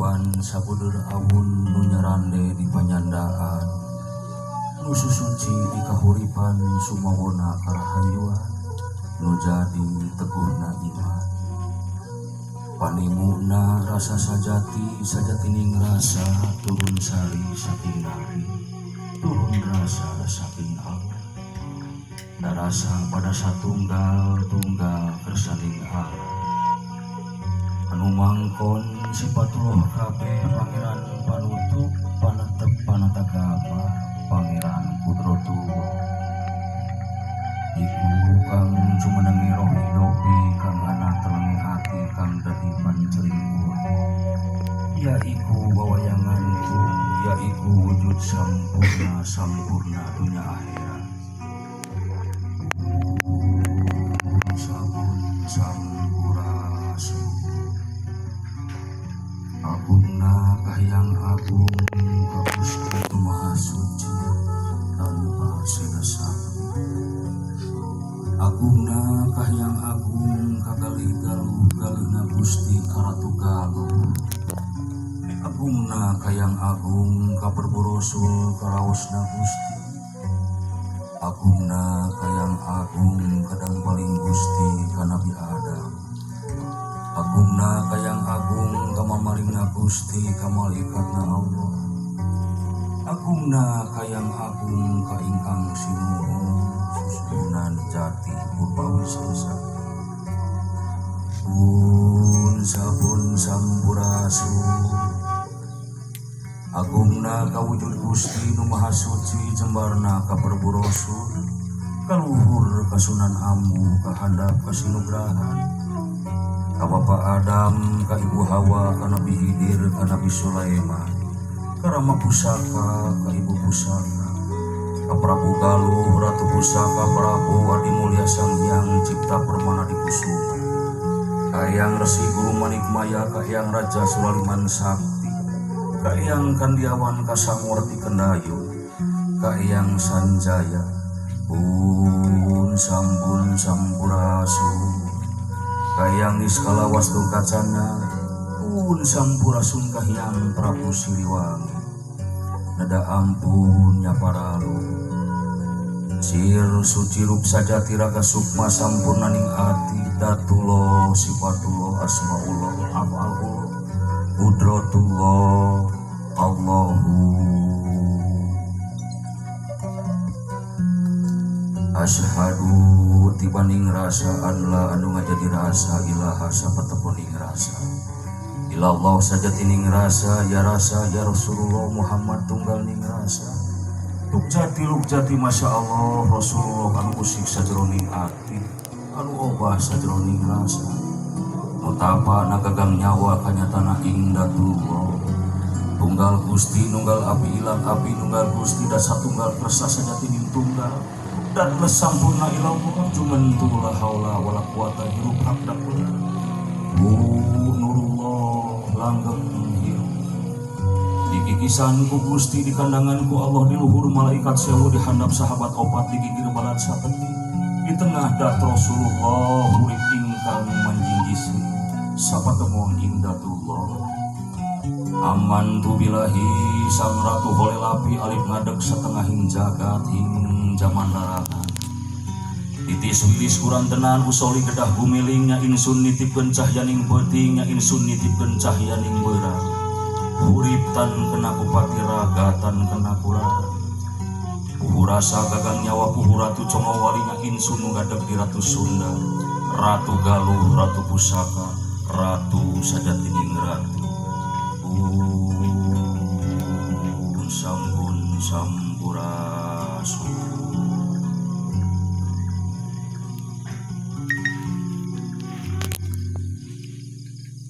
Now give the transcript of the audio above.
Kajaoban sabudeur awun nu nyarande di panyandaan nu susuci di kahuripan sumawona karahayuan nu jadi teguhna iman panimuna rasa sajati sajatining rasa turun sari saking nabi turun rasa saking Allah darasa pada satunggal tunggal kersaning Allah anu mangkon sifatullah kabeh pangeran panutup panetep panatagama pangeran kudrotullah iku kang jumenengi roh hidopi kang ana telenge ati kang dadi pancering urip ya iku wawayanganku ya iku wujud sampurna sampurna dunya akhirat. Sabun sampurasun. Agungna Kahiyang Agung ka Gusti Nu Maha Suci tanpa seda sakti. Agungna Kahiyang Agung ka Galih Galuh galihna Gusti ka Ratu Galuh. Agungna Kahiyang Agung ka Prabu Rasul karaosna Gusti. Agungna Kahiyang Agung kadang paling Gusti ka Nabi Adam. Agungna Kahiyang Agung ka mamalingna Gusti ka malaikatna Allah. Agungna Kahiyang Agung ka ingkang sinuhun susuhunan jati purbawisesa. Pun sabun sampurasun. Agungna kawujud Gusti Nu Maha Suci jembarna ka Prabu Rasul kaluhur ka Sunan Ambu kahandap ka sinugrahan ka Bapa Adam ka Ibu Hawa ka Nabi Hidir ka Nabi Sulaiman ka Rama Pusaka ka Ibu Pusaka ka Prabu Galuh Ratu Pusaka Prabu Adi Mulya Sang Hyang Cipta Permana di Kusuma ka Eyang Resi Guru Manikmaya ka Eyang Raja Suraliman Sakti ka Eyang Kandiawan Kasangwarti Kendayun ka Eyang Sanjaya. Pun sampun sampurasun. Ka Eyang Niskala Wastu Kacana. Pun sampurasun ka Hyang Prabu Siliwangi nada ampun nyaparalu. Sir suci rup sajati raga sukma sampurnaning ati datullah sifatullah asmaullah af'alullah qudratullah Allahu. Asyhadu tibaning rasa anla anu ngajadi rasa ilaha sapateponing rasa ilallah sajatining rasa ya rasa ya Rasulullah Muhammad tunggal ning rasa luk jati masya Allah Rasulullah anu usik sajroning ati anu obah sajroning rasa nutapa nagagang nyawa kanyatana ingdatullah tunggal Gusti nunggal api ilang api nunggal Gusti dasar tunggal kersa sajatining tunggal dan lesampurna ilallah jumentu la haula wala quwata hirup hak dakula bu nurullah langgeng hirup dikikisan ku Gusti di kandangan ku Allah di luhur malaikat sewu di handap sahabat opat di gigir balad sapendi di tengah dat Rasulullah urip ingkang manjingjisi sapatemon ingdatullah aman tu bilahi sang ratu holelapi alif ngadeg setengahing jagat hing jaman larangan titis wilis kurantenan usoli kedah gumiling nya insun nitipkeun cahyaning peuting nya insun nitipkeun cahyaning beurang hurip tan kena kupati raga tan kena kurang puhu rasa gagang nyawa puhu ratu congowali nya insun nu ngadeg di Ratu Sunda Ratu Galuh Ratu Pusaka Ratu sajatining ratu. Pun sampun sampurasun.